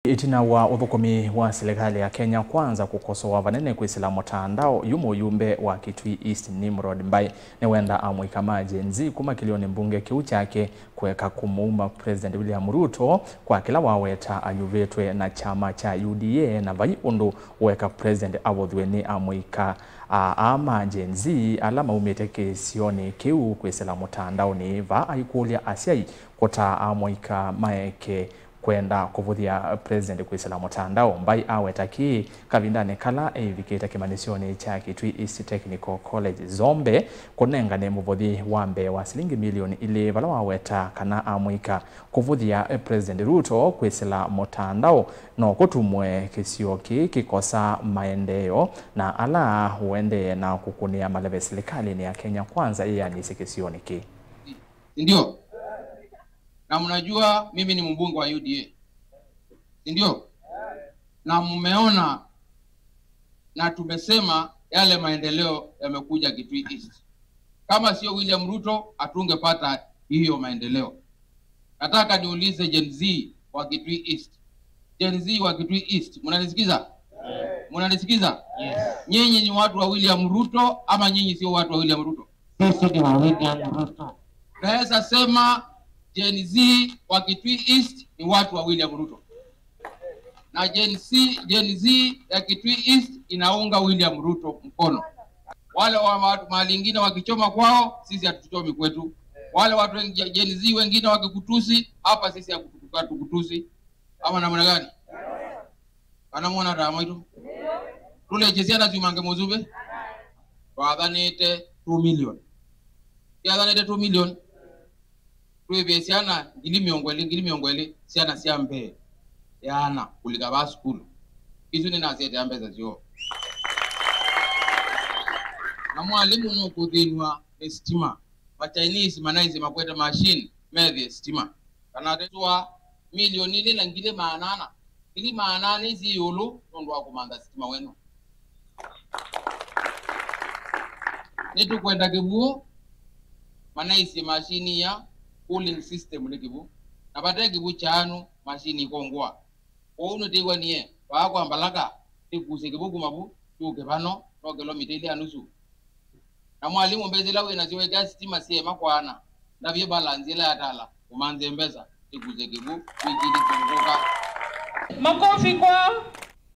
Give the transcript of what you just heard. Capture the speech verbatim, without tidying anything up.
Ĩtina wa ũthũkũmi wa silikalĩ ya Kenya Kwanza kũkosoa vanene kwĩsĩla mũtandao, yu mũyumbe wa Kitui East Nimrod Mbai nĩwenda amũika ma Gen Z kuma kĩlĩonĩ mbunge kĩu kyake kũeka kũmũuma President William Ruto kwa kĩla waweta anyuvĩtwe na kyama kya U D A, na vai ũndũ ũeka President avũthw'e nĩ amũika aa ma Gen Z ala maumĩte kĩsionĩ kĩu kwĩsĩla mũtandaonĩ, vaa aikũlya asyai kũtaa amũika maeke kwenda kũvũthya President kwĩsĩla mũtandao. Mbai aweta kĩĩ kavindanĩ kala eivikĩte kĩmanyĩsyonĩ kya Kitui East Technical College Zombe kũnengane mũvũthi wa mbee wa silingi milioni ilĩ, vala waweta kana amũika kũvũthya President Ruto kwĩsĩla mũtandao no kũtumwe kĩsio kĩĩ kĩkosa maendeeo, na ala ũendee na kũkũnĩa maleve silikalĩnĩ ya Kenya Kwanza yĩanĩsye kĩsionĩ kĩĩ. Si ndio? Na mnajua mimi ni mbunge wa U D A. Si ndio? Na mmeona na tumesema yale maendeleo yamekuja Kitui East. Kama sio William Ruto, hatungepata hiyo maendeleo. Nataka niulize Gen Z wa Kitui East. Gen Z wa Kitui East, mnanisikiza? Mnanisikiza? Yes. Nyinyi ni watu wa William Ruto ama nyinyi sio watu wa William Ruto? Sisi ni wa William Ruto. Naweza sema Gen Z wa Kitui East ni watu wa William Ruto. Na Gen Z, Gen Z ya Kitui East inaunga William Ruto mkono. Wale wa watu mahali ingine wakichoma kwao, sisi hatuchomi kwetu. Wale watu wengi, Gen Z wengine wakikutusi, hapa sisi hatukutusi. Ama namna gani? Kana mwona taa mwaitũ? Tũlekye syana syumange mũsumbĩ. Twathanĩte two million. Twathanĩte two million. Twĩvĩe syana ngili mĩongo ĩlĩ, ngili mĩongo ĩlĩ, syana sya mbee yaana kũlika vaa sukulu. Isu nĩnasyetea mbesa syoo. Na mwalimũ nũkũthĩnw'a nĩ sitima. Ma Chinese manaisye makwete machine methĩe sitima. Kana atesũa milioni ilĩ na ngili maana ana. Ngili maana ana isi ĩũlũ nũndũ wa kũmantha sitima wenu. Nĩtũkwenda kĩw'ũ, manaisye mashini ya cooling system nĩ kĩw'ũ. Na vate kĩw'ũ kyaanu, mashini ikongũa. Kwoou nĩtĩw'anie, vaa kwa mbalaka, tĩkusye kĩw'ũ kuma vu, kyũke vano, no kĩlomita ilĩ na nusu. Na mwalimũ, mbesa ila wĩ nasyo wekea sitima syeema kwaana, ndavye balance ĩla yatala, ũmanthe mbesa, ĩkuse kĩw'ũ, wiki ilĩ kũngũka. Makofi kwao.